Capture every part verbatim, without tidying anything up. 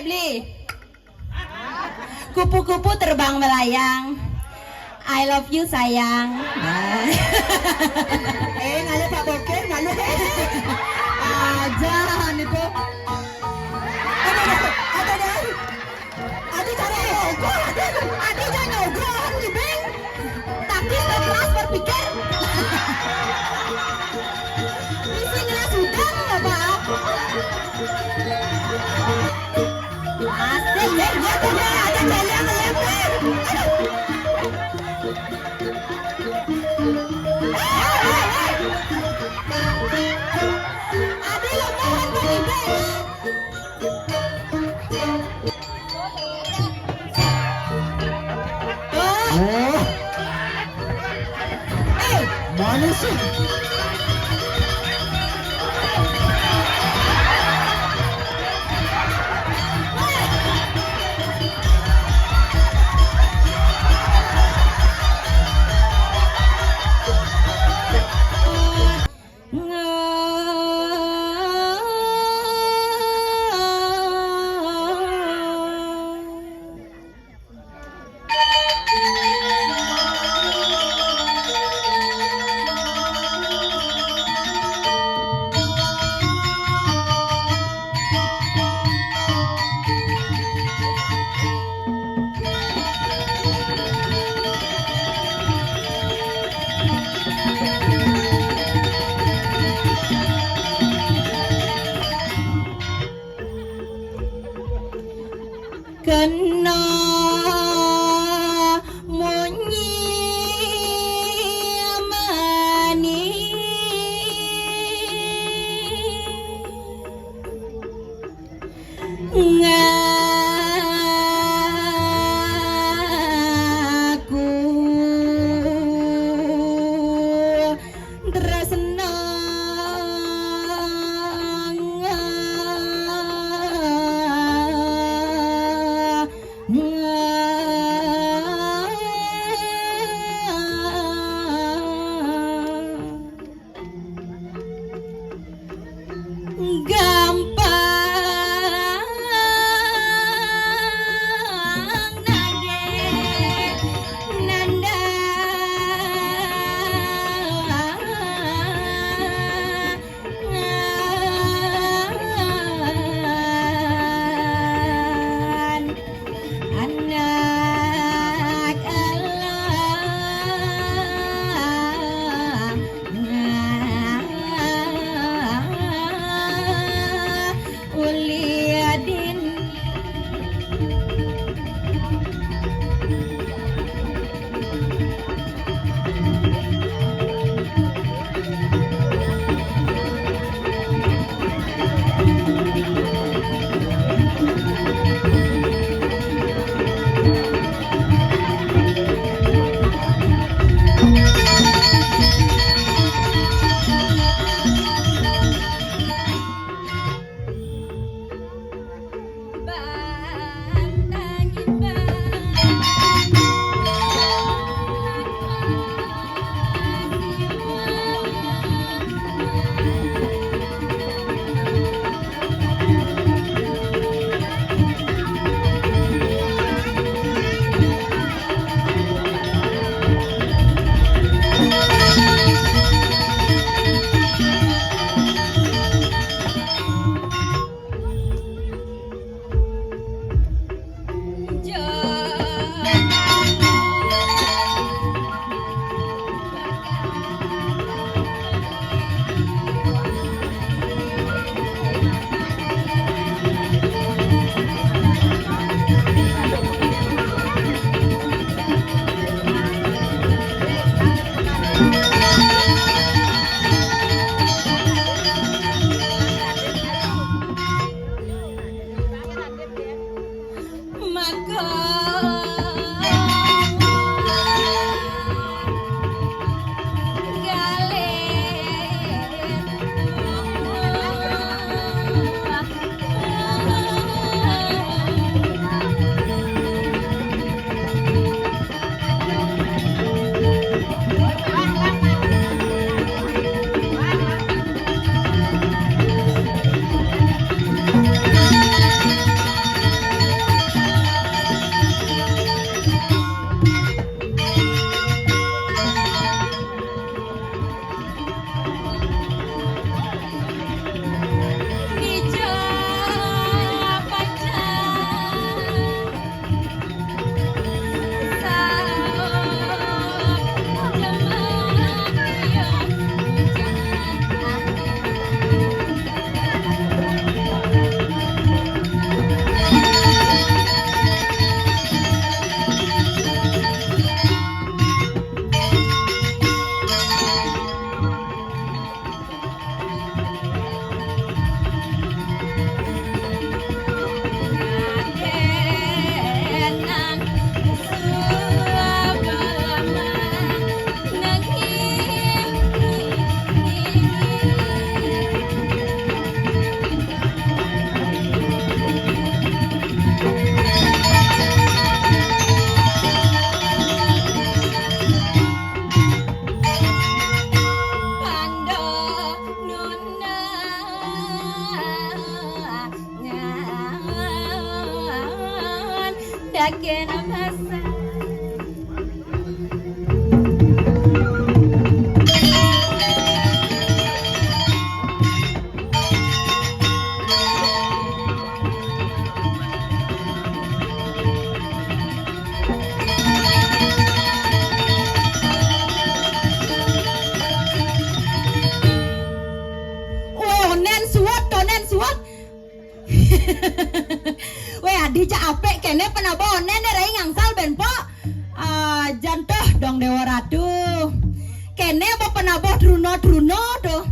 Beli. Kupu-kupu terbang melayang. I love you, sayang. Eh, ngalih Pak Bokir, ngalih. Aja niku. Aduh, aduh, aduh, aduh. Aduh, jangan nyogok, aduh. Aduh, jangan nyogok, orang libing. Taktis, keras, berpikir. Isi ngelas udang, ya, Pak? Asik, ya, ya, ya, ya, ada jalan melempar. Aduh. Ada yang mohon berhenti. Oh. Eh, mana sih? Kena munyi mani. Ngaku tresna gampang nage nanda ngan anak Allah. Uliadin. Kena masa. Weh, onen suwet, onen suwet. Weh, adi jak apik kene penabuh onen deh rai ngangsal ben pok. Ah, jan tuh dong Dewa Ratu. Kene ba penabuh truna-truna tuh.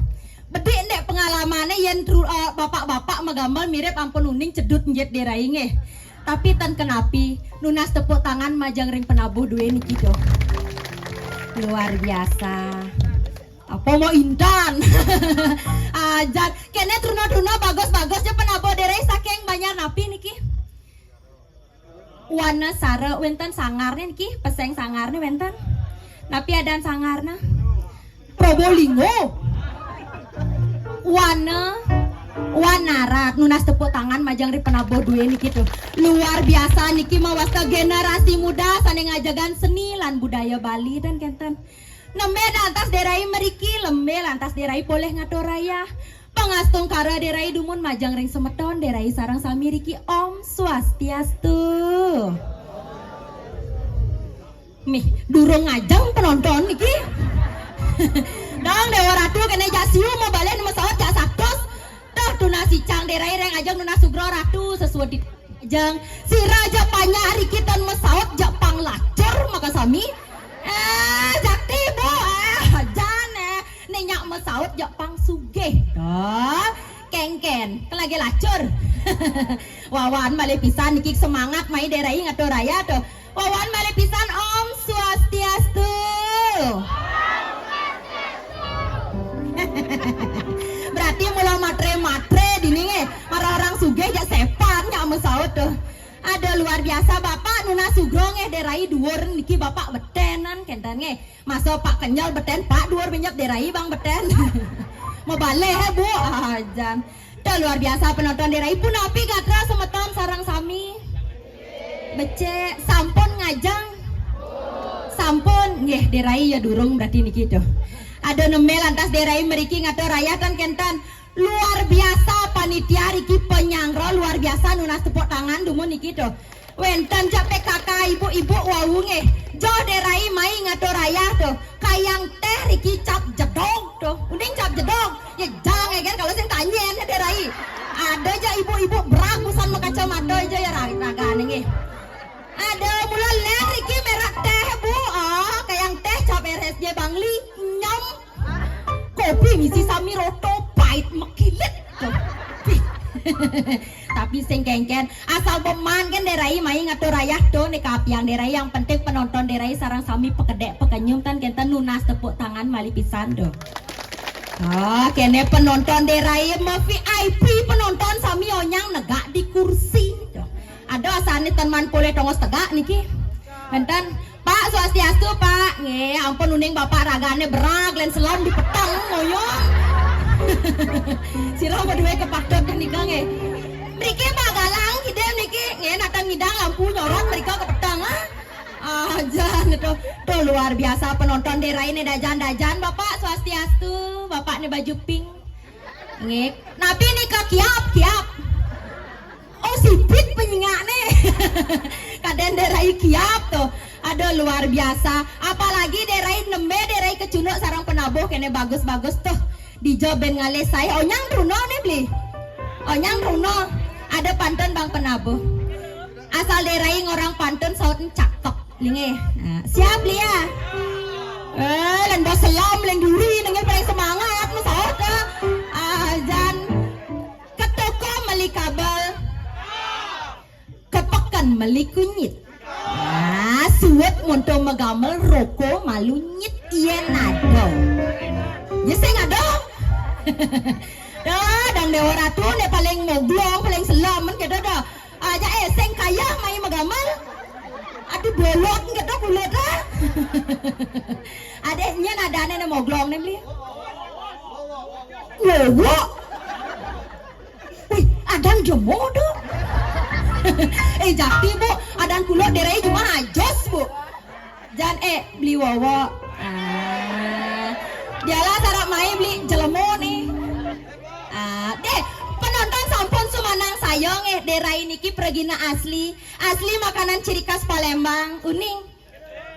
Bedik ndek pengalamane yen tru-, eh, bapak-bapak magambel mirip ampun uning cedut njet deh rai nggih. Tapi ten kenapi, nunas tepuk tangan majeng ring penabuh due niki tuh. Luar biasa. Apa mau intan? Ajan. Kene truna-truna bagus-bagus je penabuh deh rai saking Banjar napi niki? Wana sara wenten sangarne niki, peseng sangarne wenten. Napi adan sangarne? Probolinggo. Wana, Wanarat, nunas tepuk tangan majeng ri penabuh due niki tuh. Luar biasa niki mawasta generasi muda sane ngajegang seni lan budaya Bali dan kenten. Nembe lantas deh rai meriki, lembe lantas deh rai polih ngatur rayah. Pangastungkara deh rai dumun majeng ring semeton deh rai sareng sami riki Om Swastiastu. Mih, durung ngajeng penonton niki. Dong Dewa Ratu kene jak siu mau balen masaut jak satus. Tuh tunas icang deh rai ring ajeng nunas sugra Ratu sesuai di Jang, sira ja panyak riki tan masaut ja pang lacur makasami. Eh, jakti, Bu. Eh, jan, eh. Ne nyak masaut ja pang sugih. Dah, kengken. Kan lagi lacur. Wawan malih pisan niki semangat mai deh rai ngatur rayah tuh. Wawan malih pisan Om Swastiastu. Berarti mula matre-matre dini nggih. Para orang sugih jak sepan nyak masaut tuh. Ada luar biasa Bapak nunas sugra nggih deh rai duur niki Bapak betenan kenten nggih. Masa Pak kenyal beten Pak duur benyep deh rai bang beten. Mabalih eh, Bu. Ajan. Dah luar biasa penonton deh rai. Punapi gatra semeton sareng sami. Becik, sampun ngajeng. Sampun, nggih, deh rai ya durung berarti niki tuh. Ada nembe lantas deh rai meriki ngatur rayah tan kenten. Luar biasa panitia riki penyanggra, luar biasa nunas tepuk tangan dumun niki tuh. Wenten jak P K K ibu-ibu wau nggih. Joh deh rai mai ngatur rayah tuh. Kayang teh riki cap jedog tuh. Uning cap jedog. Ya jang ya kan kalau sing tanyen ya deh rai. Ada ja ibu-ibu berag busan makacamata aja ya ra-, ragane nggih. Ada mula len riki merek teh, Bu. Ah, kayang teh cap R S J Bangli. Nyam. Kopi misi sami roto pait mekilit. Tuh. Tapi sing kengken asal beman kan deh rai mai ngatur rayah tuh nih kapiang deh rai yang penting penonton deh rai sareng sami pekedek pekenyum tan kenten nunas tepuk tangan malih pisan tuh. Ah, kene penonton deh rai ma V I P penonton sami onyang negak di kursi tuh. Ada asane tan man polih tongos tegak niki. Kenten Pak Swastiastu Pak. Nggih, ampun uning bapak ragane berag len selom di peteng ngoyong. Sira berdua kepatut nika nggih. Mriki Pak Galang kidem niki nggih nata ngidang lampu nyorot mrika ke peteng ah. Ah, jan tuh, tuh luar biasa penonton deh raine dajan-dajan Bapak Swastiastu, Bapak ne baju pink. Nggih. Napi nika kiap, kiap. Oh, sipit penyingak nih. Kaden deh rai kiap tuh. Aduh luar biasa. Apalagi deh rai nembe deh rai kecunduk sarang penabuh kene bagus-bagus tuh. Dija ben ngalih sae onyang truna nih beli. Onyang truna. Ada pantun bang penabuh. Asal deh rai ngorang pantun saut cakep. Linge. Nah, siap beli ya. Eh, len bos selam, len duri, nengil paling semangat, nu saut ah. Ah, jan. Ke toko meli kabel. Ke peken meli kunyit. Ah, suwet monto megamel roko malu nyit yen ado. Ya sing ado. Dah, dang Dewa Ratu ne paling moglong, paling selam men kedo dah. Aja eh sing kaya mai megamel. Aduh bolot kedo kulot ah. Adek nyen adane ne moglong ne beli. Wowo. Wih, adang jemo do. Eh, jakti, Bu, adan kulo Dé Rai jumah ajos, Bu. Jan, eh, beli wowo. Ah. Dialah sarap mai beli jelemo nih. Ah, deh, penonton sampun sumanang sayang eh, Dé Rai niki pragina asli. Asli makanan ciri khas Palembang. Uning.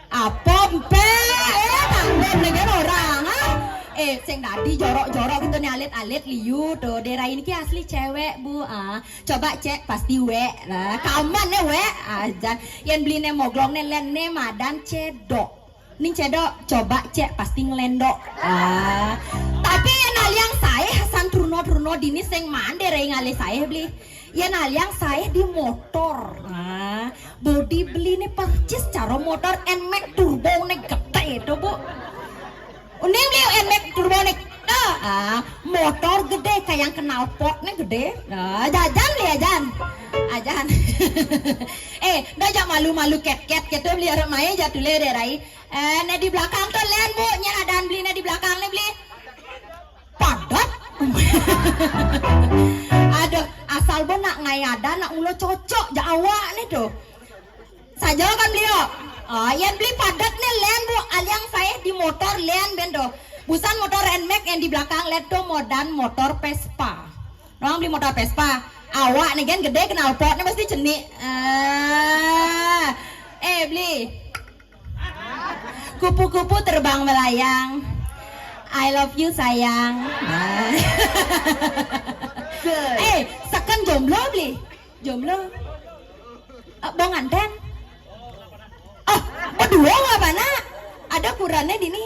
Apa empe? Eh, tanggung dengan orang, ah. Eh, sing dadi jorok-jorok gitu nih, alit-alit liu tuh. Dé Rai niki asli cewek, Bu. Ah, coba cek pasti wek. Nah, kaman nih wek. Ajan. Yang beli nih moglong nih len nih madan cedok. Ning cedok, coba cek pasti ngelendok. Ah. Tapi yang aliang sae Hasan Truno Truno dini sing mandé Rai ngalih sae beli. Yang aliang sae di motor. Ah. Bodi beli nih percis caro motor Nmax turbo nih gede itu, Bu. Uning beli Nmax turbo nih gede. Ah, motor gede kayak knalpot nih gede. Ah, jajan beli ajan. Ajan. Eh, dah jak malu-malu ket-ket gitu beli arep mai jatule Dé Rai. Eh, nih di belakang tuh len, Bu, nyen adan beli nih di belakang nih beli. Padat. Aduh, asal bo nak ngayadan nak mulo cocok ja awak nih tuh. Saja kan beliau. Ah, yang beli padat nih len, Bu, aliang sae di motor len ben tuh. Busan motor Nmax yang di belakang len tuh modan motor Vespa. Orang beli motor Vespa. Awak nih kan gede knalpot nih pasti cenik. Ah. Eh, beli. Kupu-kupu terbang melayang. I love you sayang. Nah. Eh, seken jomblo beli? Jomblo. Eh, bong anten. Oh, berdua nggak apa nak? Ada kurannya dini.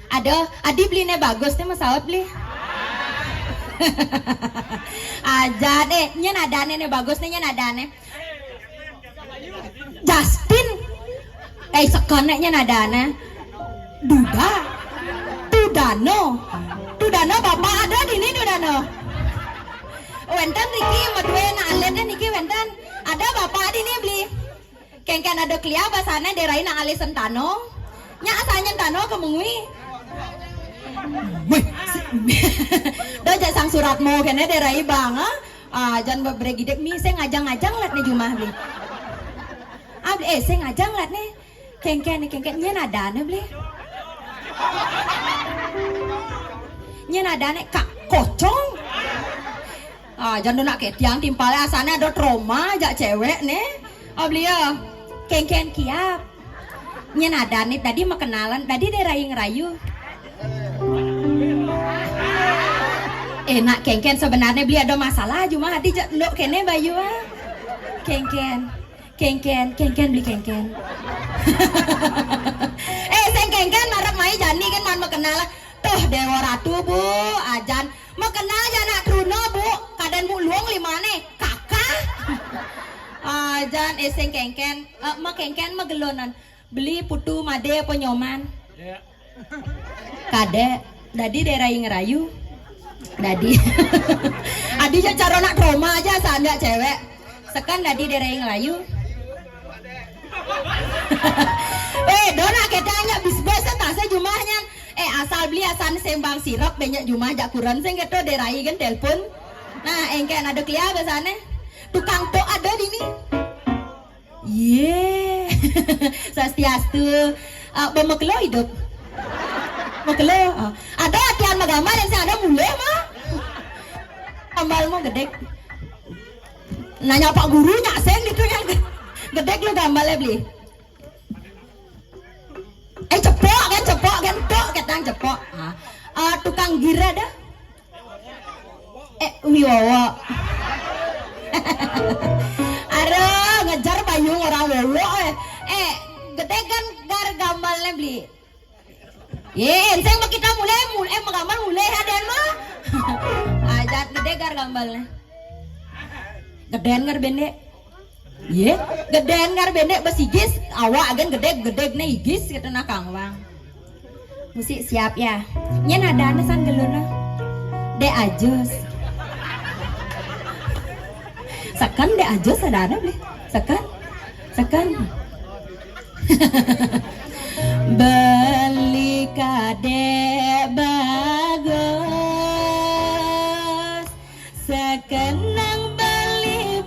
Ada, adi beli nih bagus nih masaut beli. Aja deh, nyen ada nih, nih bagus nih, nyen ada nih. Justin. Eh, sekoneknya nadana. Duda. Tudano. Tudano bapak ada dini Tudano. Wenten niki madue nak alit niki wenten. Ada bapak dini beli. Kengken ada kelia basana Dé Rai nak alit sentano. Nya asalnya tano ke mengui. Wih, si, do jak sang surat mau kene Dé Rai bang, ah. Ah, jan bebre gidek mi sing ngajang-ngajang lat ne jumah beli. Ah, beli, eh, sing ngajang lat ne. Kengken ne, kengken nyen ada ne beli. Nyen ada ne kak kocong. Ah, jan do nak ketiang timpal asane ada trauma jak cewek ne. Ah, beli ya. Kengken kiap. Nyen ada ne tadi mau kenalan, tadi Dé Rai ngerayu. Enak kengken sebenarnya beli ada masalah cuma hati jak ndok kene bayu ah. Kengken. Kengken, kengken beli kengken. Eh, sing kengken marep mai jani kan man mau kenalan. Tuh Dewa Ratu Bu, ajan mau kenal ja nak Truno Bu, kadan Bu luang limane, kakak. Ajan eh sing kengken, eh, mau kengken mau gelonan. Beli putu made apa nyoman? Kadek, dadi Dé Rai ngerayu. Dadi. Adi ja caro nak trauma aja sandak cewek. Sekan dadi Dé Rai ngerayu. Eh, dona kita nya bis bos tase jumahnya. Eh, asal beli asan sembang sirep banyak jumah jak kuran sing keto Dé Rai kan telepon. Nah, engke ada kelia basane. Tukang tok ada dini. Ye. Swastiastu. Ah, ba makelo hidup. Makelo. Ah. Ada latihan magambal yang ada mulai mah. Gambal mau gedek. Nanya Pak Guru nyak sing gitu yang gedek lu gambalnya beli. Eh, cepok kan, cepok kan, tok ketang cepok. Ah. Ah, tukang gira dah. Eh, wiwowo. Aduh, ngejar bayung orang wowo eh. Eh, gede kan gar gambalnya beli. Ye, enseng mah kita mulai, mulai eh, gambar mulai aden mah. Ajat gede gar gambalnya. Gedean ngar bende. Ye, gedean ngar bende besigis, awak agen gede, gede ne igis kata nakang wang. Musik siap ya. Nyen ada ane san geluna. Dek Ajus. Sekan Dek Ajus ada ane beli. Sekan. Sekan. Beli kadek bagus. Sekenang beli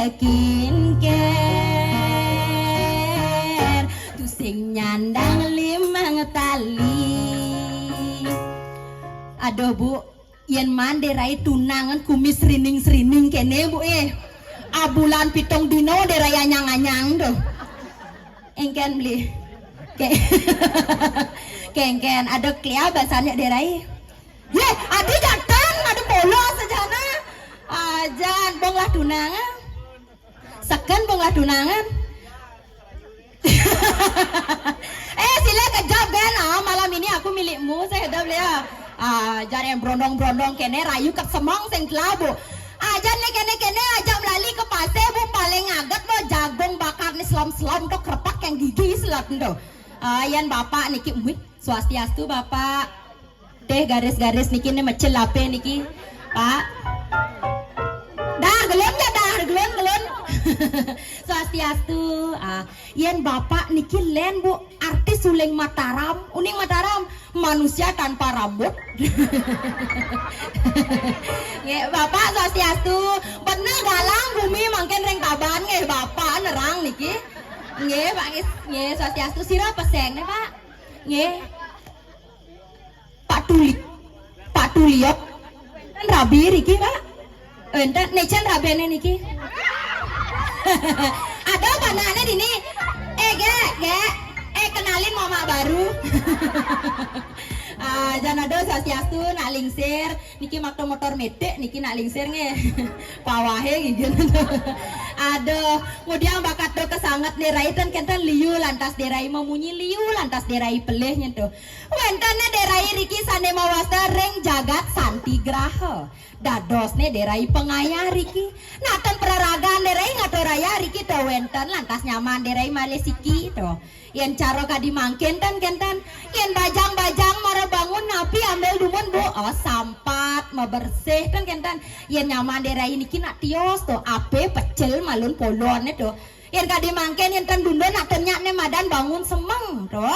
Skincare, tusing nyandang limang tali. Aduh, Bu, yén maan Dé Rai tunangan kumis srining-srining kéné, Bu, eh. Abulan pitung dina Dé Rai anyang-anyang tuh. Éngkén beli. Ké-, kéngkén, aduh, kléa basannya Dé Rai. Yé, adi janten, adi polos aja na. Ajan, bong lah tunangan. Seken bong lah tunangan. Eh, sila kejap kan? Ah, malam ini aku milikmu, saya kejap ya. Ah, jar yang brondong-brondong kéné rayu ket semong sing telabu. Ajan né kéné-kéné ajak melali ke pasé, Bu, paling aget, Bu, jagung bakar né selom-selom tuh, krepek yang gigi selat tuh. Ah, yan bapak niki, wih, swastiastu, Bapak. Teh garis-garis niki né mecel lapé niki, Pak. Dah, gelun ya, dah, gelun, gelun. Swastiastu. Ah, yén Bapak niki lén, Bu, artis uling Mataram, uning Mataram, manusia tanpa rambut. Nggih, Bapak swastiastu. Bener galang bumi mangkin ring Tabanan nggih, Bapak nerang niki. Nggih, Pak nggih, nggih, swastiastu. Sira peséné, Pak? Nggih. Pak Tuli. Pak Tuliok. Wénten rabi riki, Pak? Wénten, nécén rabiné niki? Ada apa anaknya dini? Eh, Gék, Gék. Eh, kenalin mama baru. Ah, jan ada swastiastu, nak lingsir. Niki makta motor metik, niki nak lingsir nggih. Pawahé nggih. Aduh, ngudiang bakat do kesanget Dé Rai ten kénten liu lantas Dé Rai memunyi liu lantas Dé Rai pelih nyen tuh. Wénten né Dé Rai riki sané mawasta ring jagat Santigraha. Dadosné Dé Rai pangayah riki. Naten praragan Dé Rai ngaturayah riki to wénten lantas nyaman Dé Rai malih siki to. Yén cara kadi mangkin ten kénten. Yén bajang-bajang mara bangun napi ambil dumun, Bu? Oh, sampat, mabersih ten kénten. Yén nyaman Dé Rai niki nak tios to, apé pecel malun polon to. Yén kadi mangkin yén ten dunda nak ten nyak né madan bangun semeng to.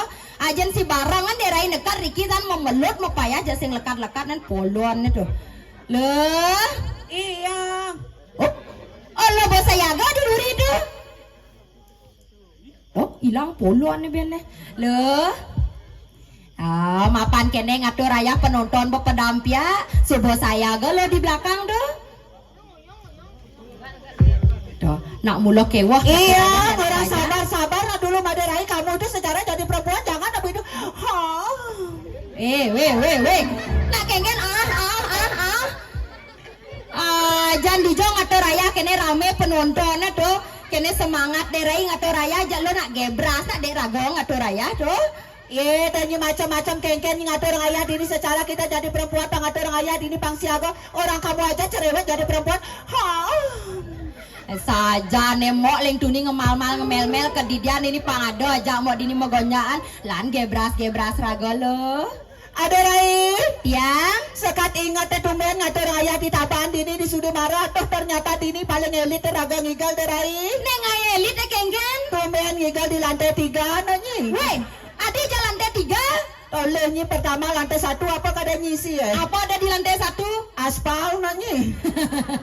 Ajén si barangan Dé Rai nekad riki tan mamelut mapayah ja sing lekad-lekad nén polon to. Leh. Iya. Oh. Oh, lo bosa yaga duluri to. Oh, ilang polon né ben né. Leh. Ah, mapan kéné ngaturayah penonton bepedampiak, suba sayaga lo di belakang to. Tuh, nak mula kéweh. Iya, orang sabar-sabar lah dulu, Madé Rai. Kamu itu secara jadi perempuan jangan begitu. Hah. Eh, wéh, wéh, wéh. Nak kéngkén, ah, ah, ah, ah. Ah, jan dija ngaturayah kéné ramé penontonné to. Kéné semangat Dé Rai ngaturayah, jak lo nak gebras, nak dék raga ngaturayah to. Yé, dan nyi macam-macam kéngkén nyi ngaturayah dini secara kita jadi perempuan pang ngaturayah dini pang siaga. Orang kamu aja cerewet jadi perempuan. Ha. Saja né mok ling tuni ngemal-mal ngemel-mel kedidian ini pang ada aja mok dini megonyaan. Lan gebras-gebras raga lo. Ada Rai. Tiang. Sekat ingat téh tumbén ngaturayah di Tabanan dini di Sudimara. Toh ternyata dini paling elit téh raga ngigal téh Rai. Néng ai elit téh kéngkén. Tumbén ngigal di lantai tiga no nyi. Wéh, adi ja lantai tiga. Tolih nyi pertama lantai satu apa kada nyisi ya? Apa ada di lantai satu? Aspal no nyi.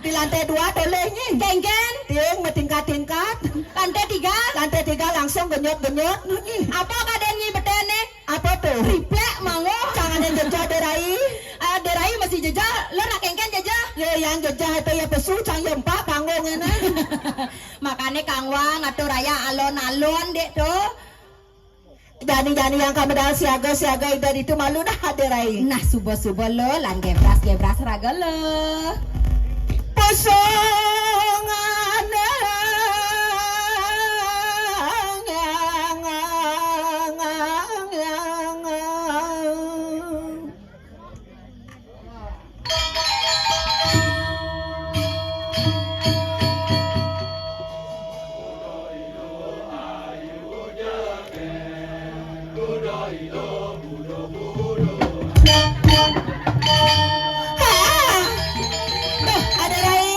Di lantai dua tolih nyi. Kéngkén. Ting, matingkat-tingkat. Lantai tiga. Lantai tiga langsung genyot-genyot no nyi. Apa kada nyi beténé? Apa tuh? Triplek mangga. Jangan yang jejah Dé Rai. Ah, Dé Rai masih jejah, lo nak kéngkén jejah. Ya, yang jejah itu ya pesu, cang ya empak panggung ini. Makané kang wang ngaturayah alon-alon dék to. Jani-jani yang kamu dah siaga-siaga ida itu malu dah Dé Rai. Nah, suba-suba lo lan gebras-gebras raga lo. Posongan. Ada Rai.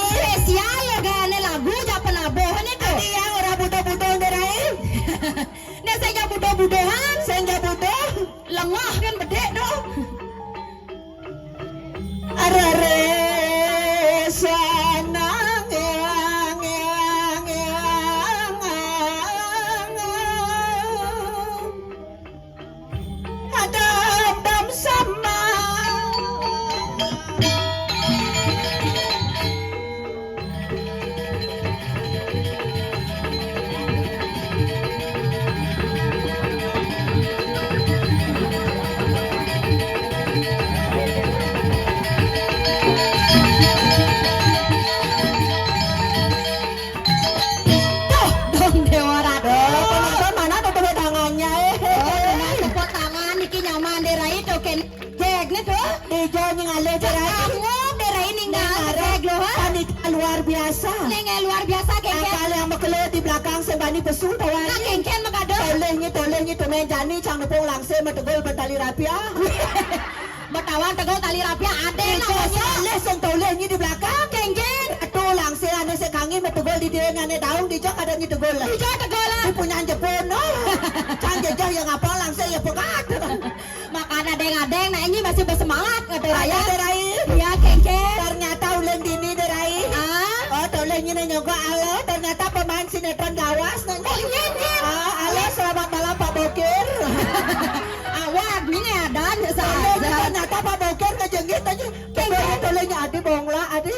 Luar biasa. Ning, eh, luar biasa, Kengken. Akal yang makelut di belakang sing bani pesu, tawang. Nah, Kengken makada. Toleh nyi, toleh nyi, tumen jani, cang nepung langsir, mategul bentali rapiah. Matawan tegul tali rapiah, ade. Ija namanya. Toleh sing toleh nyi di belakang. Kengken. Atu langsir ane sing kangi, mategul di diri ngane daung, di jok ada nyi tegul. Di jok tegul lah. Di punyan Jepun, no. Cang jejeh yang apa langsir ya pegat. Makana deng-adeng, nah ini masih bersemangat, nggak ada raya. Ada, Rai. Iya, Kengken. Ternyata ulun dini, deh, Rai. Ah? Oh, toleh nyi nanya gua, halo. Ternyata pemain sinetron gawas, nanya. Oh, iya, iya. Ah, halo, selamat malam, Pak Bokir. Awak, ini ada, Toleh nyi saja. Ternyata Pak Bokir ngejenggit aja. Kengken. Toleh nyi, adi bongla, adi.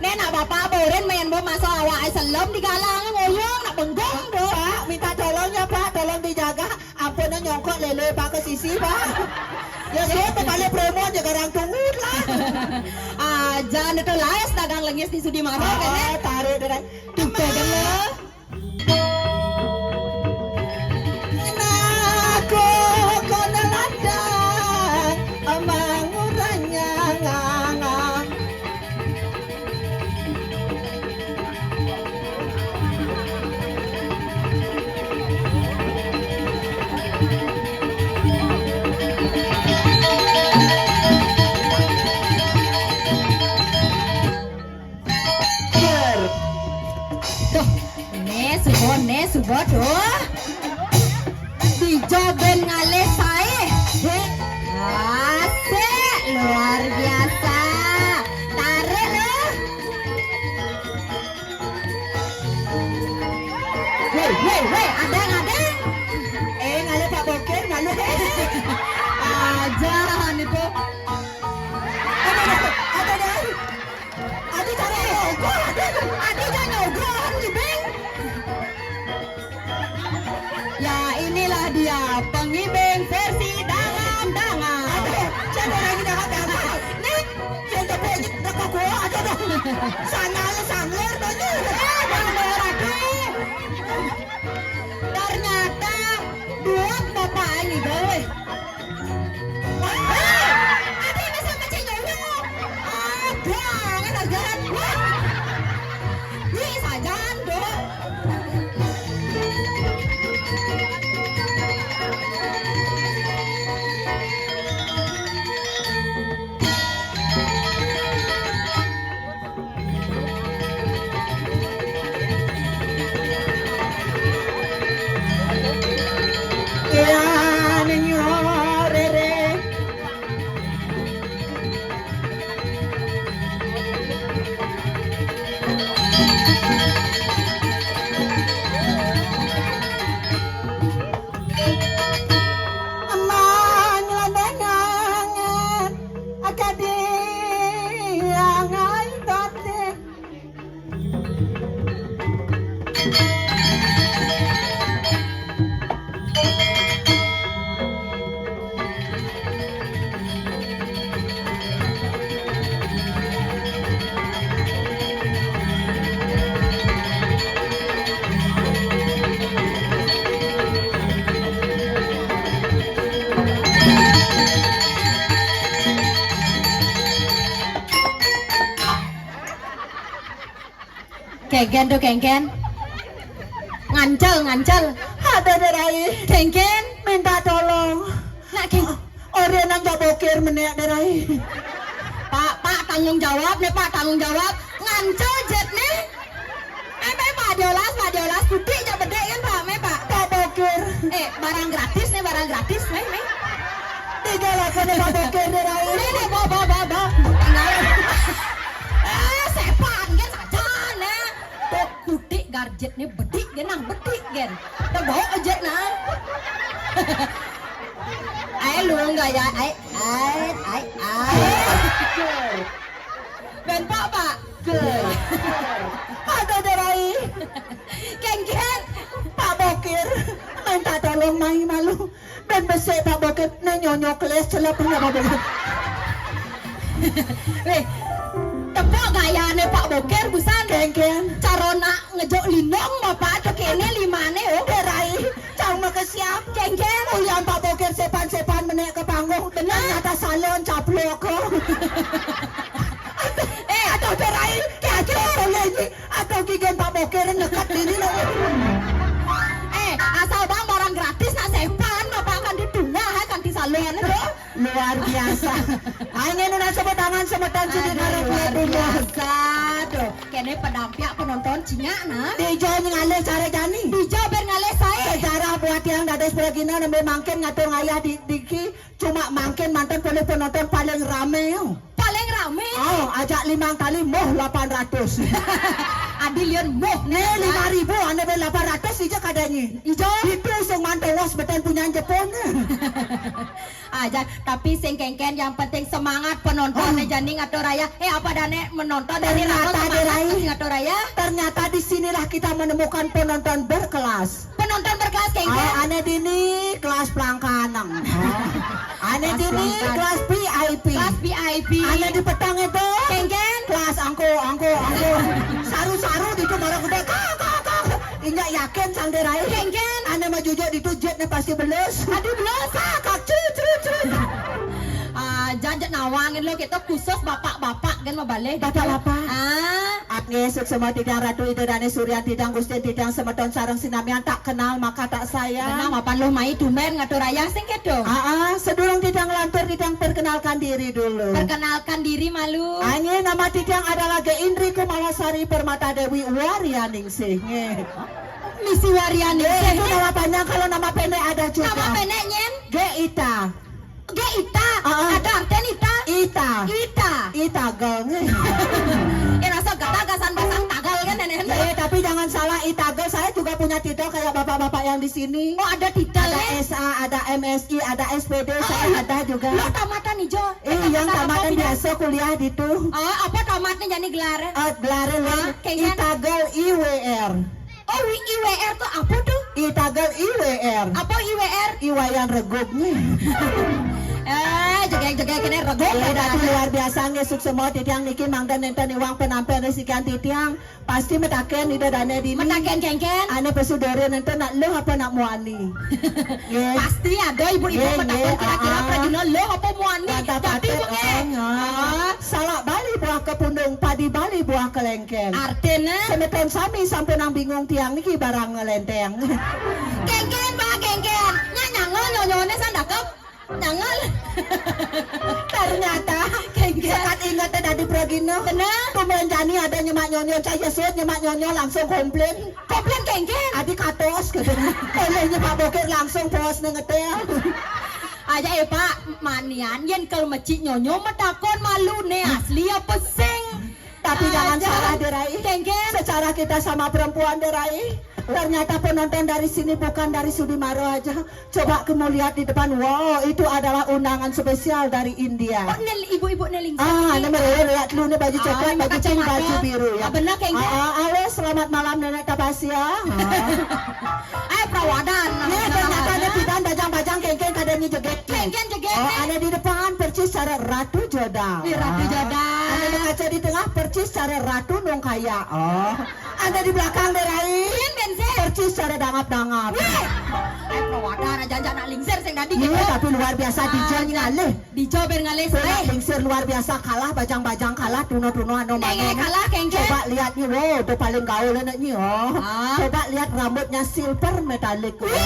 Nek nak bapak boren main bom masuk awak ai selem di galang, ngoyong, nak bengkong, doh. Pak, minta tolong ya, Pak, tolong dijaga. Ampun, nyongkok lele, Pak, ke sisi, Pak. Ya, siapa balik promo aja garang tungut lah. Ah, jangan itu laes dagang lengis di Sudi Marok, oh, kan, ya? Tarik, tarik. Tuh, pegang lah. Naku kono landang, amang uranya ngangang. Ger. Duh, ne suba, ne suba, duh. Dija ben ngalih sae. Heh. Asik, luar biasa. Tarik, loh. Woi, woi, woi, adang, adang. Eh, ngalih Pak Bokir, ngalih. Aja, niku. Aduh, aduh, aduh, aduh. Adi cara nyogok, adi, adi cara nyogok, orang ngibing. Ya, inilah dia pengibing versi dangan-dangan. Aduh, jangan lagi dangan-dangan. Nih, yang tepuk aja, tepuk gua aja dong. Sandal, sandal, tanya. Eh, sandal, aduh. Ternyata buat bapak ini, weh. Wah, ada yang bisa macam dulu. Ada, kan ada. Wah. Ini saja, Dok. Amang landangan akadi angai batin. Kengken tuh, kengken. Ngancel, ngancel. Ada, Dek Rai. Kengken. Minta tolong. Nak, Keng. Ora nang jak bokir menek, Dek Rai. Pak, Pak, tanggung jawab nih, Pak, tanggung jawab. Ngancel jet nih. Eh, eh, Pak Diolas, Pak Diolas, putih jak bedek kan, Pak, meh, Pak. Pak bokir. Eh, barang gratis nih, barang gratis, meh, meh. Tiga laku nih, Pak bokir, Dek Rai. Nih, nih, bawa, bawa, bawa, bawa. Tinggal. Eh, sepan, kan saja, nah. Tuh, kutik garjetnya bedik, kan, nang bedik, kan. Kita bawa aja, nah. Ayo, lu enggak ya? Ayo, ayo, ayo, ayo. Ben, Pak, Pak. Ada, Dek Rai. Kengken. Pak bokir, minta tolong mai malu. Ben besik Pak bokir, ne nyonyok les celep punya Pak bokir. Weh, tepuk gayane Pak bokir, busan. Kengken. Cara nak ngejok linong, Bapak, tuh kene limane, oh. Dek Rai, cang makesiap. Kengken. Ulian Pak bokir sepan-sepan menek ke panggung. Bener. Ternyata salon caplok, oh. Eh. Aduh, Dek Rai. Oke, ren dekat diri lo. Eh, asal bang barang gratis nak sepan, bapak akan ditungah, hai, kan di salon itu. Luar biasa. Ai ngénu nah, tepuk tangan semeton sini. Aduh, karo luar biasa. Tuh, kene pedampiak penonton cinyak nah. Dijo ngalih cara jani. Dijo ber ngalih sae. Sejarah buat tiang dados pragina nembe mangkin ngatur ngayah di diki, cuma mangkin manten polih penonton paling rame yo. Paling rame. Oh, ajak limang tali moh lapan ratus. Adi liun moh. Nih, lima ribu, ane be lapan ratus ija kadanya. Ija. Itu sing manten was beten punyan Jepun. Aja, tapi sing kengken yang penting semangat penonton. Oh. Jani ngatur raya. Eh, apa dane menonton dari ternyata, Rano semangat Rai. Ngatur raya. Ternyata di sinilah kita menemukan penonton berkelas. Penonton berkelas kengken. Oh, ane dini kelas pelangkanang. Oh. Ane dini kelas V I P. Kelas V I P. Ane di petang itu. Kengken. Kelas angko, angko, angko. Saru-saru di itu marah gede. Kak, kak, kak. Injak yakin sang derai. Kengken. Ane mah jujur di itu jet ne pasti belus. Aduh, belus. Kak, kak, cut, cut, cut. Ah, jajak nawangin lo kita khusus bapak-bapak kan mau balik. Bapak-bapak. Ah. Nggih, suksma titiang Ratu Ida Dane Suryan, titiang Gustin, titiang semeton sareng sinamian tak kenal maka tak sayang. Benar, mapan lo mai tumben ngatur raya sing kedo. Ah, ah, sedurung titiang lantur, titiang perkenalkan diri dulu. Perkenalkan diri malu. Nggih, nama titiang adalah Ge Indri Kumalasari Permata Dewi Warianingsih. Nggih. Misi Warianingsih. Eh, itu nama panjang, kalau nama pendek ada juga. Nama pendek, Nyen? Ge Ita. Ge Ita. Heeh. Ada artian Ita. Ita. Ita. Ita geng. Eh, rasa gata gasan basang tagal kan, nenek? Eh, tapi jangan salah, Ita geng. Saya juga punya titel kayak bapak-bapak yang di sini. Oh, ada titel. Ada S A, ada M S I, ada S P D, saya ada juga. Lo tamatan ijo? Eh, yang tamatan biasa kuliah di itu. Oh, apa tamatnya jadi gelar? Eh, gelar lo. Ah, kengken. Ita geng I W R. Oh, I W R tuh apa tuh? Ita geng I W R. Apa I W R? Iwayan reguk nih. Eh, jegek-jegek ini reguk. Eh, tapi luar biasa nggih, suksma titiang niki mangda nenten iwang penampil sekian titiang. Pasti metaken Ida Dane dini. Metaken kengken. Ane pesudore nenten nak lo apa nak muani. Nggih. Pasti ada ibu-ibu metaken kira-kira pragina lo apa muani. Tapi ibu nggih. Salak Bali buah ke pundung, padi Bali buah ke lengkeng. Artinya? Semeton sami sampunang bingung tiang niki barang ngelenteng. Kengken, Pak, kengken. Nya nyangol nyonyone sandakep. Nyangol. Ternyata kengken. Sekat inget dadi pragina. Bener. Tumben jani ada nyemak nyonyo, cah yesut nyemak nyonyo langsung komplain. Komplain kengken. Adi katos gitu. Oleh nyemak bokir langsung pos ngetel. Aja eh Pak, manian yen kel mecik nyonyo metakon malu ne asli apa sing. Tapi jangan salah, Derai. Kengken. Secara kita sama perempuan, Derai. Ternyata penonton dari sini bukan dari Sudimaro aja. Coba kamu lihat di depan. Wow, itu adalah undangan spesial dari India. Oh, nel, ibu-ibu neling. Ah, ini mereka lihat dulu nih baju coklat, baju pink, baju biru ya. Ah, benar, kengken. Ah, ah, halo, selamat malam Nenek Tapasia. Ah. Eh, perawadan. Nih, ternyata ada tiban bajang-bajang kengken kadang nyejeget. Kengken jeget. Oh, ada di depan persis cara Ratu Jodang. Di Ratu Jodang. Ada di kaca di tengah persis cara Ratu Nungkaya. Oh. Ada di belakang Derai. Persis cara dangap-dangap. Wih. Eh, perawadan aja aja nak lingsir sing tadi. Iya, tapi luar biasa dijo ngalih. Dijo ber ngalih sae. Lingsir luar biasa kalah, bajang-bajang kalah, tuno-tuno anu mano. Kalah, kengken. Coba lihat nih, wow, tuh paling gaul anak nih, oh. Ah. Coba lihat rambutnya silver metalik. Wih.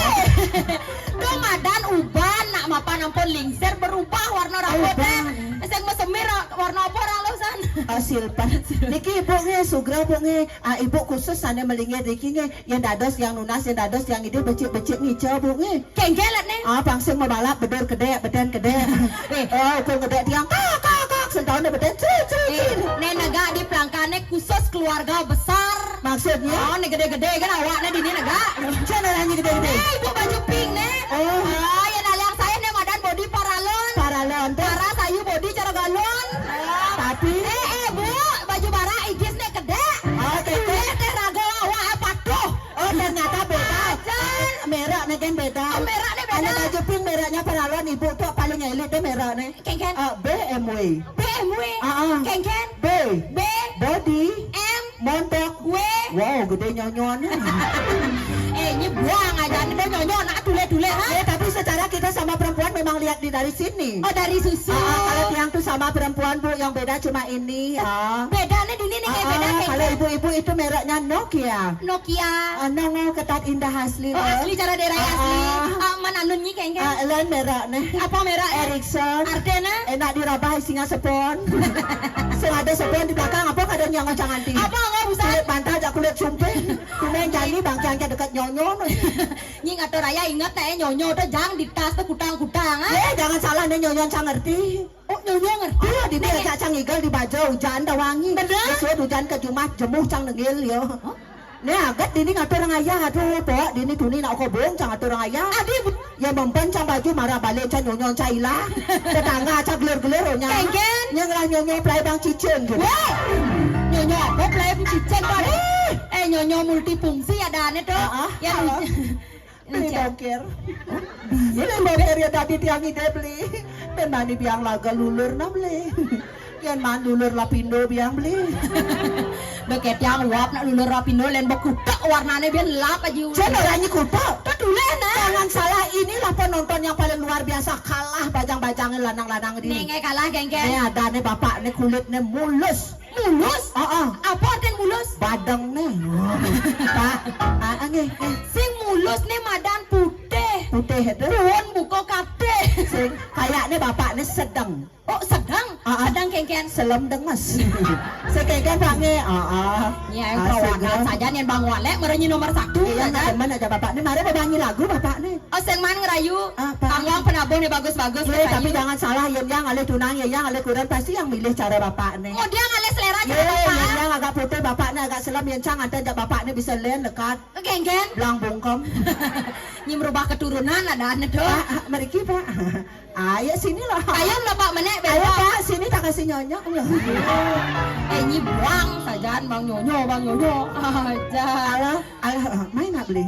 Duh madan uban nak mapan ampun lingsir berubah warna rambutnya. Sing mesemir warna apa orang lo san? Ah, silver. Niki ibu nge sugra bu nge. Ah, ibu khusus sana melingir niki nge. Yang dados yang nunas, yang dados yang ide becik-becik ngica bu nge. Kenggelet nih. Ah, pang sing mabalap bedur kedek, beden kedek. Eh. Oh, ukur kedek tiang kak kak kak sentaun beden crit crit. Eh, ne negak di pelangkane khusus keluarga besar. Maksudnya? Oh, ne gede-gede kan awak ne dini negak. Cina nanya gede-gede. Eh, ibu baju pink ne. Oh. Ah, ya naliang saya ne madan body paralon. Paralon tuh. Para sayu body cara galon. Tapi eh eh bu, baju bara igis ne kedek. Oh, kedek. Teh rago awak patuh. Oh, ternyata beda. Ajan. Merek ne kan beda. Oh, merek ne beda. Ada baju pink mereknya paralon ibu tuh paling elit deh merek ne. Kengken. Eh, B M W. B M W. Ah, ah. Kengken. B. B. Body. M. Montok. W. Wow, gede nyonyon. Eh, ini buang aja. Ini nyonyon. Nah, tule-tule, ha? Eh, tapi secara kita sama perempuan memang lihat di dari sini. Oh, dari susu. Ah, ah, kalau tiang tuh sama perempuan, Bu, yang beda cuma ini, ya. Bedanya di sini kayak beda kayak kalau Ibu-ibu itu mereknya Nokia. Nokia. Ah, nongol ketat indah asli. Oh, asli cara daerah asli. Ah, ah. Ah, man anun nyi kengkeng. Ah, lain merek nih. Apa merek? Ericsson. Artinya? Enak dirabah isinya sepon. Sing ada sepon di belakang apa kadang yang ngocang anti. Apa nggak usah? Kulit bantal jak kulit sumping. Kumain jani bangkiang ke dekat nyonyo. Nyi ngatur raya ingat teh nyonyo tuh jang di tas tuh kutang-kutang ah. Eh, jangan salah nih nyonyo cang ngerti. Oh, nyonyo ngerti. Ah, dini aja cang igel di baja hujan dah wangi. Bener? Besok hujan ke Jumat jemuh cang nengil yo. Hah? Nih agat dini ngatur orang ayah aduh pok dini tuni nak kobong cang ngatur orang ayah. Adi bu- Ya memban cang baju marah balik cang nyonyo cang ilah. Tetangga cang gelir-gelir onya. Kengken. Nya ngelah nyonyo pelai bang cicing gitu. Weh. Nyonyo apa pelai bang cicing kan? Eh. Eh nyonyo multifungsi ada aneh tuh. Ah, ah. Ya. Halo. Beli bokir. Beli bokir ya tadi tiang ide beli. Pen mani biang laga lulur na beli. Yen man lulur lapindo biang beli. Beke tiang uap nak lulur lapindo len bekutek warnane biar lap aja. Jen orang nyi kutek. Tuh tulen nah. Jangan salah inilah penonton yang paling luar biasa kalah bajang-bajangnya lanang-lanang di. Nenge kalah genggen. Ini ada nih bapak nih kulitnya mulus. Mulus? Heeh. Apa artinya mulus? Badeng nih. Pak, ah, ah, nggih, nggih. Sing mulus nih madan putih. Putih itu. Puun buka kabeh. Sing kayaknya bapaknya sedang. Oh, sedang? Ah, ah. Sedang kengken. Selem denges. Sekengken Pak nggih. Ah, ah. Ya, yang perawakan saja nih Bang Walek merenyi nomor satu. Iya, nah, teman aja bapak nih. Mari mau nyanyi lagu bapak nih. Oh, sing man ngerayu. Ah, Pak. Tanggung penabuh nih bagus-bagus. Iya, tapi jangan salah yen yang alih tunang ya yang alih kurang pasti yang milih cara bapak nih. Oh, dia ngalih selera cara bapak. Iya, yang agak putih bapak nih agak selam yen cang ada ajak bapak nih bisa len dekat. Genggen. Belang bungkem. Nyi merubah keturunan ada ane tuh. Ah, ah, meriki, Pak. Ayo sini lah. Ayo lah Pak menek. Ayo Pak, sini tak kasih nyonyo. Eh nyi buang sajaan Bang Nyonyo, Bang Nyonyo. Aja. Alah, alah, main nak beli.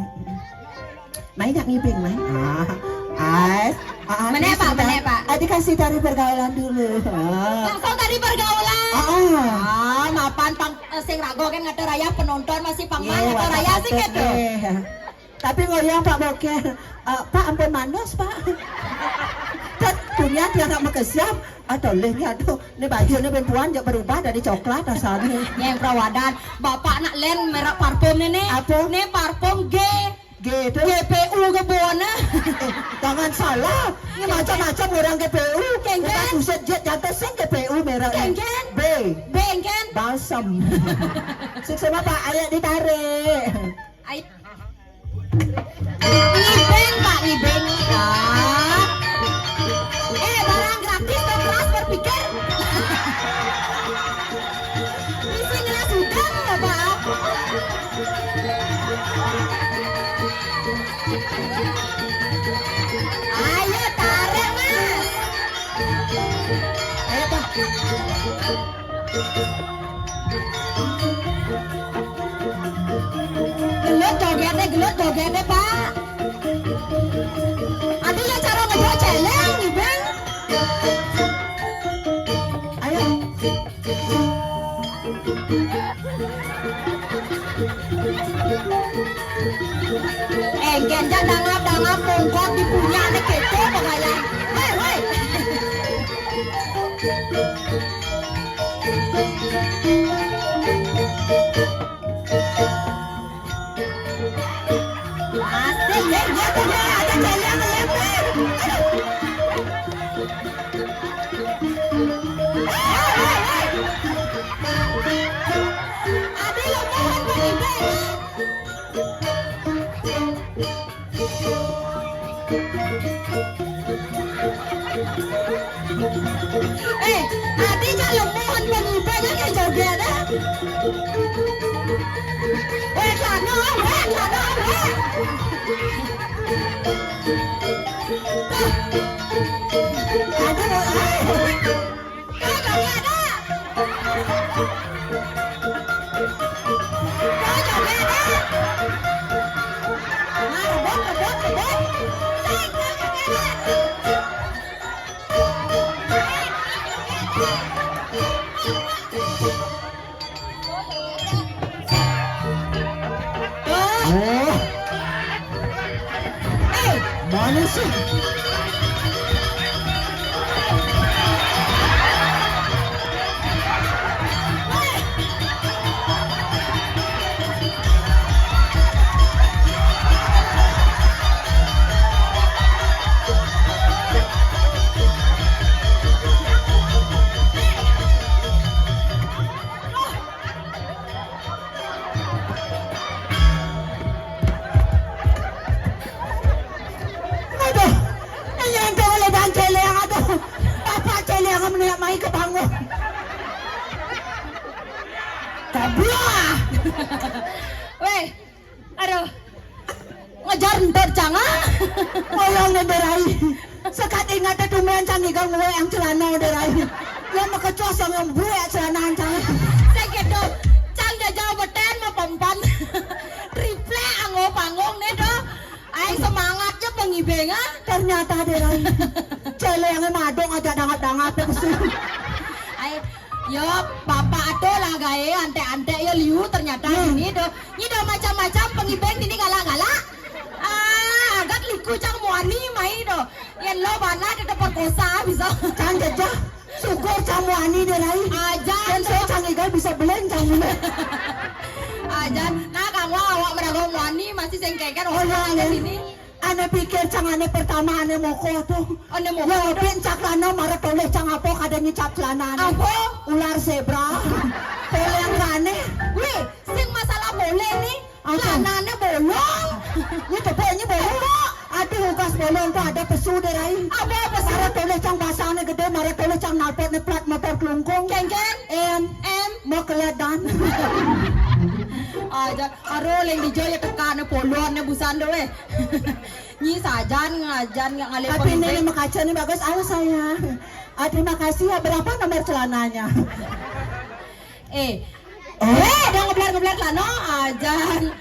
Main nak ngibing, main. Ah, ah, ah, mana, Pak? Mana, Pak? Ah, dikasih tari pergaulan dulu. Ah. Langsung tari pergaulan. Ah, ah. Ah, mapan pang eh, sing rago kan ngatur raya penonton masih pangman ngatur raya sih gitu. Tapi ngoyong Pak Boker, eh, Pak ampun manus Pak. Kan dunia tiada makesiam. Aduh leh ni aduh, ni baju ni perempuan je berubah dari coklat asalnya. Yang perawadan, bapak nak len merek parfum ni ni. Apa? Ni parfum G. Gitu. G P U ke buana. Eh, jangan salah. Ini macam-macam orang G P U. Kengken. Bukan buset jet jatuh sing G P U merah. Kengken. B. B kengken. Balsam. Sing sama Pak ayat ditarik. Ay. Ngibeng Pak ngibeng. Ah. Eh barang gratis kok keras berpikir. Bisa ngeras udang ya Pak. Ayo tarik mas. Ayo Pak. Gelut jogetnya, gelut jogetnya Pak. Ada yang cara ngedok celeng nih bang. Ayo. Eh, genjang dangap-dangap mongkot di punya ada kepo pengayang. Hei, hei. Asik, ya, ya, ya, ada cewek yang ngelempar. Aduh. Adi lemohan bang Ibe. Eh, Adi jak lemohan bang Ibe kan yang joget dah. Weh, sana, weh, sana, weh. Aduh, ah. Oh. Eh, mana sih? Wéh, aduh. Ngejar entar cang, ah. Tolong né, Dé Rai. Sekat inget tumbén cang iga nguéang celana, Dé Rai. Yang makecos yang, yang buék celana cang. Saya gitu. Cang jajal betén mah pempan. Triplek anggo panggung né, doh. Ai semangatnya pengibéngan. Ternyata, Dé Rai. Céléngé madung aja dangap-dangap, besu. Ai, yo, bapak atuh lah gaé anték-anték yo liu ternyata. Hmm. Ini doh. Nyi doh macam-macam pengibéng ini galak-galak. Ah, agat liku cang muani mai doh. Yén lo bana tetep perkosa bisa. Cang jejeh. Syukur cang muani, Dé Rai. Ajan. Yén saya cang igal bisa belén cang mulé. Ajan. Nah, kamu awak meraga muani masih sengkekan. Oh, iya, iya. Ini. Ané pikir cang ané pertama ané moko tuh. Ané moko. Ya, tuh. Pin cak lana mara tolih cang apa kada nyicap celana ané. Apa? Ular zebra. Tolih yang ané. Wih, sing masalah boleh nih. Apa? Celanané bolong. Ini tepuk, ini bolong. Aduh, ugas bolong tuh ada pesu, Dé Rai. Apa pesu? Mara tolih cang basangné gedé, mara tolih cang nalpotné plat motor kelungkung. Kéngkén. Em. Em. Mau keledan. Aja, aduh, leng dijo ya tekané bolongné busan doh, wéh. Nyi sajan ngajan nggak ngalih. Tapi ini pemimpin. Nih makaca nih bagus, halo sayang. Ah, terima kasih ya, berapa nomor celananya? Eh. Oh. Eh, udah ngeblar-ngeblar lah, no, ajan.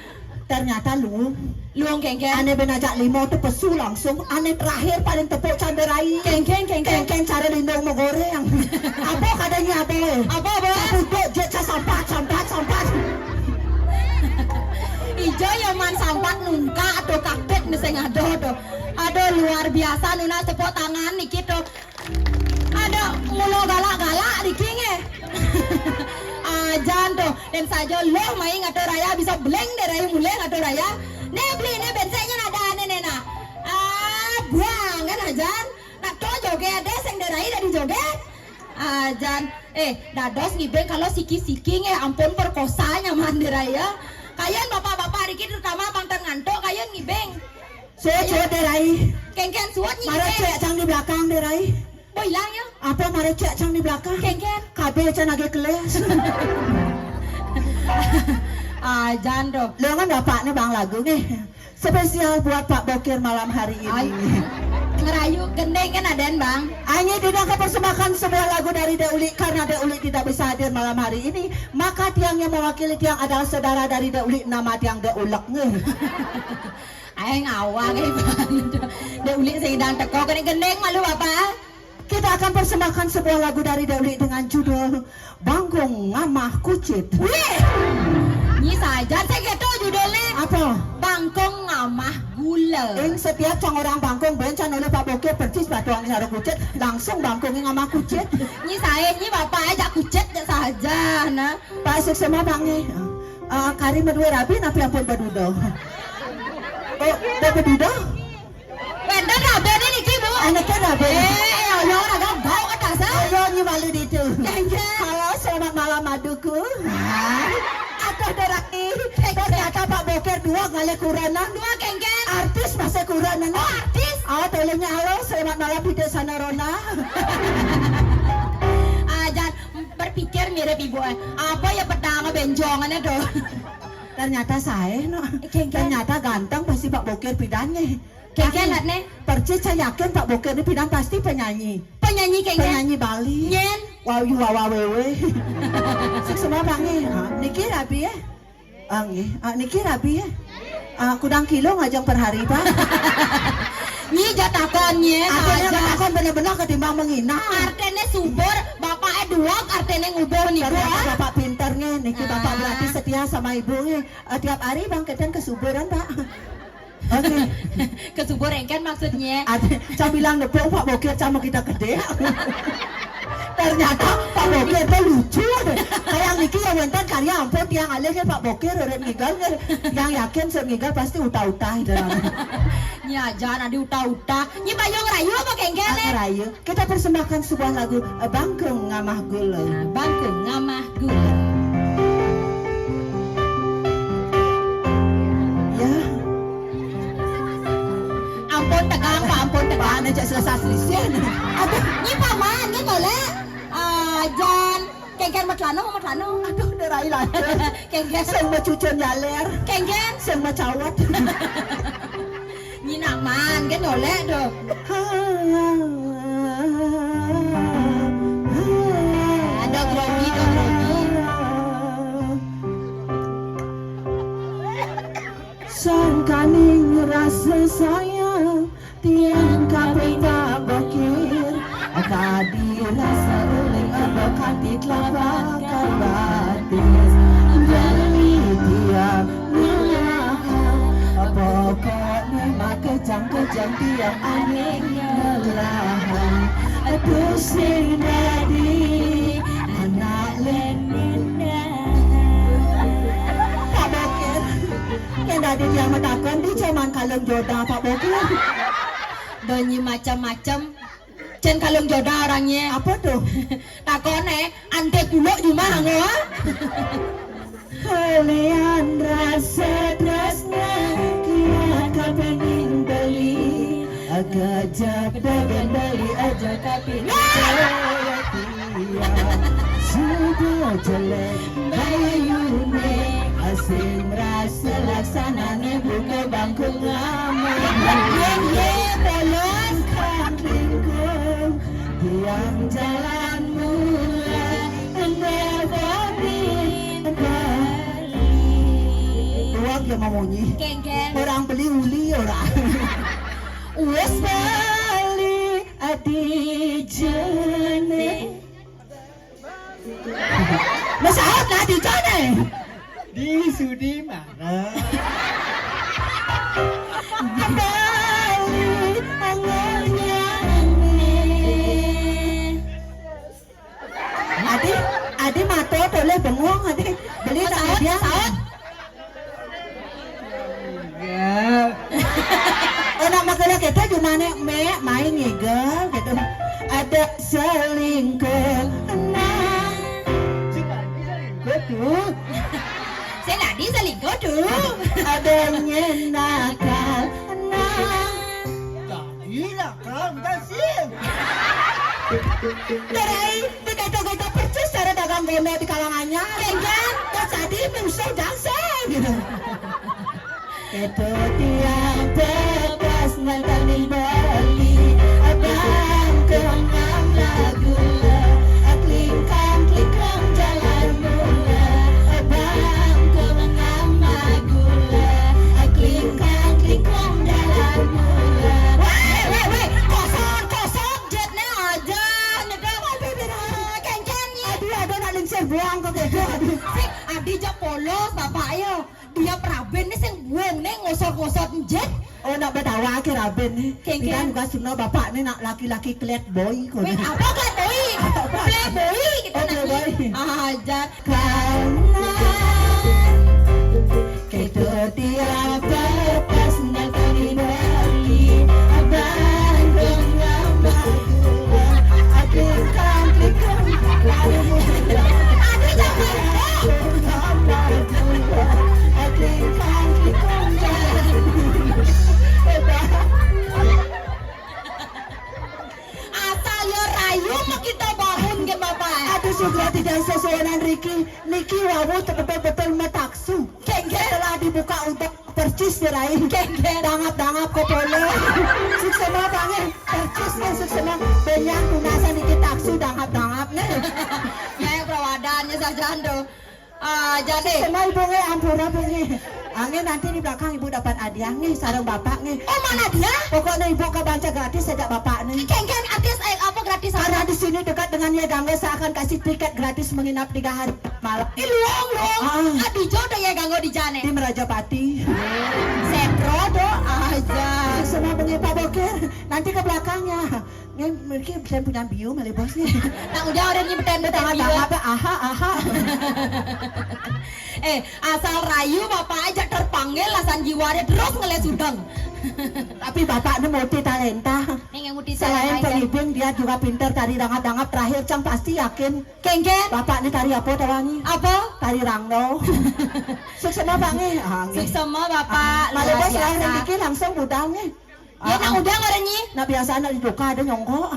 Ternyata luung. Luung kéngkén. Ané ben ajak limo tuh pesu langsung. Ané terakhir paling tepuk cang, Dé Rai. Kéngkén, kéngkén. Kéngkén cara lindung mau goréng. Apa kadanya apa, eh? Apa, apa? Capuduk, jek, ca sampat, sampat, sampat. Ijo ya man sampat nungkak atau kaget nih sing ada tuh. Aduh, luar biasa, Nuna, tepuk tangan niki tuh. Ada mula galak-galak niki nggih. Ajan tuh, dan saja lo mai ngatur raya bisa beleng Dé Rai mulai ngatur raya. Né beli né benseknya ada ané né, nah. Ah, buang kan ajan. Nak to joget deh sing Dé Rai dari joget. Ajan, eh, dados ngibing kalau siki-siki nggih ampun perkosanya man Dé Rai ya. Kayén bapak-bapak niki terutama bang terngantuk kayén ngibing. Suwut, suwut, Dé Rai. Kéngkén suwut nyi. Mara cek cang di belakang, Dé Rai. Boy ilang ya. Apa mara cek cang di belakang? Kéngkén. Kabéh cang agak keles. Ajan tuh. Lo kan bapaknya bang lagu nih. Spesial buat Pak Bokir malam hari ini. Ay, ngerayu gending kan adan, Bang. Anyi dina kepersembahkan sebuah lagu dari Dé Uli karena Dé Uli tidak bisa hadir malam hari ini, maka tiang yang mewakili tiang adalah saudara dari Dé Uli, nama tiang Dé Ulek nih. Aing awang eh, Bang. Dé Uli sing idang teko kene gending malu apa? Kita akan persembahkan sebuah lagu dari Dé Uli dengan judul Bangkung Ngamah Kucit. Wih. Nyi saja saya gitu judulnya. Apa? Bangkung Ngamah Gula. Ing setiap cang orang bangkung ben can oleh Pak Bokir persis batuang cara kucit, langsung bangkungnya ngamah kucit. Nyi saya nyi bapak aja kucit saja nah. Pak Suksema Bang nih. Eh, kari medue rabi napi ampun bedudo. Oh, udah bedudo? Wénten rabéné niki, Bu. Anaknya rabi. Eh, ya Allah, raga bau ke dasar. Ayo nyi malu ditu. Jangan. Halo, selamat malam aduku. Hai. Aduh, Dé Rai. Ternyata Pak Bokir dua kali kurenan. Dua kéngkén. Artis masih kurenan. Oh, artis. Oh, tolongnya halo, selamat malam Bidé Sanarona. Ajan berpikir mirip ibu eh. Apa ya petang benjongannya tuh? Ternyata saya no. Kéngkén. Ternyata ganteng pasti Pak Bokir pidannya. Kéngkén. Yakin? Latné. Persis saya yakin Pak Bokir ini pidan pasti penyanyi. Penyanyi kéngkén. Penyanyi Bali. Nyén. Wow, yu, wawa wewe. Suksema Bang nih. Ah, niki rabi ya. Ah, nggih. Ah, niki rabi ya. Ah, kudang kilo ngajeng per hari, Pak. Nyi jatakan nyén. Artinya aja. Jatakan bener-bener ketimbang menghina. Artinya subur, bapaknya duwag, artinya ngubur niku. Ternyata ah. Bapak pinter nih. Niki bapak ah. Berarti setia sama ibu nih. Eh, tiap hari bangkitan ke suburan, Pak. Oke. Ke subur engken maksudnya. Ada, saya bilang nepung Pak Bokir sama kita gede. Ternyata Pak Bokir tuh lucu. Kayak niki ya wénten karya ampun tiang alih ya Pak Bokir urip ngigal nggih. Yang yakin sur ngigal pasti utah-utah itu. Nyi aja nanti utah-utah. Nyi payung rayu apa kéngkén? Rayu. Kita persembahkan sebuah lagu, eh, Bangkung Ngamah Gula. Nah, Bangkung Ngamah Gula. Ya. Ampun tegang, Pak, ampun tegang. Pak, aja selesai selisian. Aduh, nyi paman, nyi boleh. Ah, Jan. Kéngkén matlano, matlano. Aduh, derai lantur. Kéngkén. Sing macucun jaler. Kéngkén. Sing macawet. Nyinaman, kan nyolek tuh. Ada grogi, ada grogi. Sangkaning rasa sayang tiang kaping Pak Bokir, kadi rasa uling aba kanti tlapak kabatis. Jani tiang nulahang, pokokné makejang-kejang tiang aning nulahang. Tusing dadi anak lén. Pak Bokir, yén dadi tiang matakon, di jaman kalung joda, Pak Bokir. Donyi macem-macem. Cén kalung joda orangnya. Apa tuh? Takoné, anté kuluk jumah anggo, ah. Kalian rasa tresna, kiat kapéngin beli. Gejep dagén beli aja tapi sudah jelek bayuné, asing rasa laksanané buka bangku ngamuk. Yé, yé, polos. Kangkingkung, tiang jalan mula, enda bodi beli. Uang yang mamunyi. Kéngkén. Orang beli uli orang. Wes beli adi jene. Masaut lah di jene. Di sudi mana? Beli angon-angon. Adi, adi mato toleh bengong, adi. Beli tak saut, dia. Saut. Enggak. Oh, nak makan kita cuma nek mek main ngigel gitu. Ada selingkuh. Nah. Selingkuh tuh. Saya tadi selingkuh tuh. Ada nyenakal. Nah. Gila, Kang, kasih. Darai, dikaita-kaita percis cara dagang gono di kalangannya. Kéngkén, terjadi musuh dangsé gitu. Itu tiang tepas nantang di Bali. Abang kemang lagu le. Klingkang klingkang jalan mula. Abang kemang gula. Klingkang klingkang jalan mula. Wéh, wéh, wéh, kosong, kosong. Jetné aja nyedot. Aduh, beda. Kéngkén, Nyi. Aduh, aduh, nak lingsir buang kok gitu. Aduh. Sik, adi ja polos, Bapak, ayo. Dia prabin nih sing buang nih ngosot-ngosot jet. Oh, nak betawa ke rabin nih. Kéngkén. Kita juga suno bapak nih nak laki-laki klet boy kok. Wéh, apa klet boy? Apa? Playboy gitu. Oh, nanti. Playboy. Aja. Karena kita tiap lepas nanti balik. Abang dong ngambek. Aduh, kang, kang. Aduh, jangan. Aduh, kang, kang. Asal yo rayu mah kita bangun ke Bapak. Aduh, sugra tidak sesuaian Riki. Niki wau betul-betul metaksu. Kéngkén. Setelah dibuka udah percis diraih. Kéngkén. Dangap-dangap kopolo. Suksema banget. Percis nih suksema. Benyang tunasan niki taksu dangap-dangap nih. Kayak perawadannya saja tuh. Ah, jadi. Sama ibu nge, ampura bu nge. Angin nanti di belakang ibu dapat hadiah nge, sarang bapak nge. Oh, mana dia? Pokoknya ibu ke banca gratis sejak bapak nih. Kéngkén artis, eh, apa gratis apa? Karena di sini dekat dengan Nyai Gangga, saya akan kasih tiket gratis menginap tiga hari malam. Ih, luong, luong. Ah. Adi jodoh Nyai Gangga di jane. Di Merajapati. Setro do aja. Semua punya Pak Bokir. Nanti ke belakangnya. Nge, mriki beten punya biu malih bos nge. Nang udah orang ini beten beten biu. Tangan apa? Aha, aha. Eh, asal rayu bapak aja terpanggil lasan jiwanya terus ngeles udang. Tapi bapak ini multi talenta. Ini yang multi talenta. Selain pengibing, dia juga pinter tari dangap-dangap. Terakhir cang pasti yakin. Kéngkén. Bapak ini tari apa tawangi? Apa? Tari rangno. Suksema Pak nge. Ah, nge. Suksema Bapak. Malih bos, luar biasa. Lain niki langsung budal nge. Ya, nak udang ada nyi. Nak biasa nak ditukar ada nyongkok.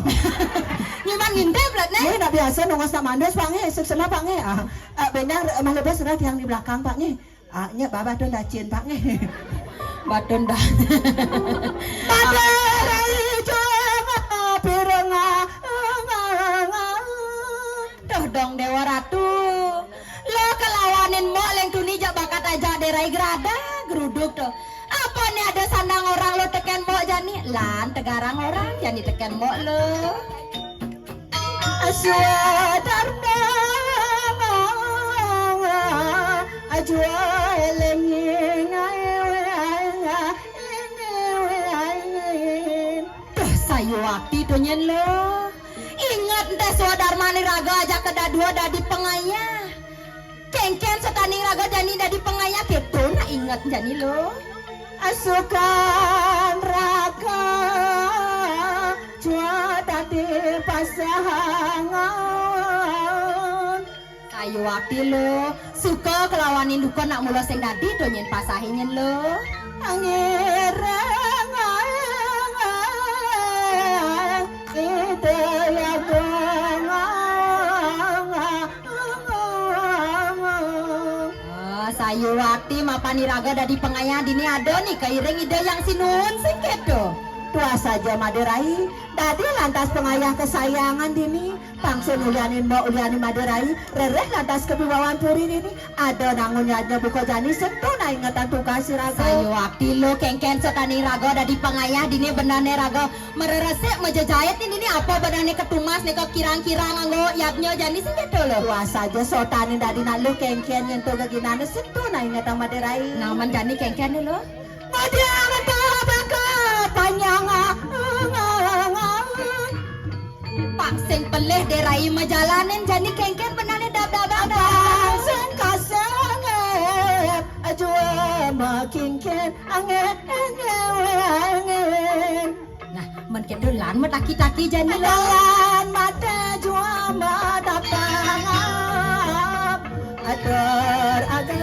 Nyi man ngintip lah, Nék. Nyi nak biasa nongos nak mandos, Pak, nggih. Suksma, Pak, nggih. Ah, ah, benar, eh, malebas sudah tiang di belakang, Pak, nggih. Ah, nya ba batun dacin, Pak, nggih. Batun da-, Batun dacin, pireng, ah, ah, ah. Duh, dong Déwa Ratu. Lo kelawanin mbok leng tuni jak bakat aja Dé Rai gerada, geruduk to. Apa né ada sandang orang lo tekén mbok jani? Lan tegarang orang jani tekén mbok lo. Aswa darma, ajwa elengi. Duh, sayuwakti to nyén lo. Inget éntéh swadarmaning raga ajaka dadua dadi pangayah. Kénkén sataning raga jani dadi pangayah kéto, nah inget jani lo. Asukan raga jua dadi pasangan. Sayuwakti lo, suka kelawaning duka nak mula sing dadi to nyén pasahe nyén lo. Ngireng Ida Hyang Agung. Oh, sayuwakti mapan iraga dadi pangayah dini ada nika iring Ida Hyang Sinuhun sing kéto. Tuah saja Madé Rai, dadi lantas pangayah kesayangan dini, pang sing ulianin mbok ulianin Madé Rai, rereh lantas ka Bhimawan Puri dini, ada nangun yadnya buka jani sing to nah ingetan tugas iraga. Sayuwakti lo kénkén sataning raga dadi pangayah dini benehné raga mareresik majejait dini apa benehné katumas nika kirang-kirang nganggo yadnya jani sing kéto lo. Tuah saja sataning dadi nak lo kénkén nyén to geginané sing to nah ingetan Madé Rai. Nah, man jani kénkén lo. Madiang tabaka panjang. Pang sing pelih Dé Rai majalanin jani kénkén benehné dab-daban. Pang sing kasengep jua makénkén angin, angin, angin. Nah, men kéto lan mataki-taki jani lo. Lan mata jua madaptangap. Atur agak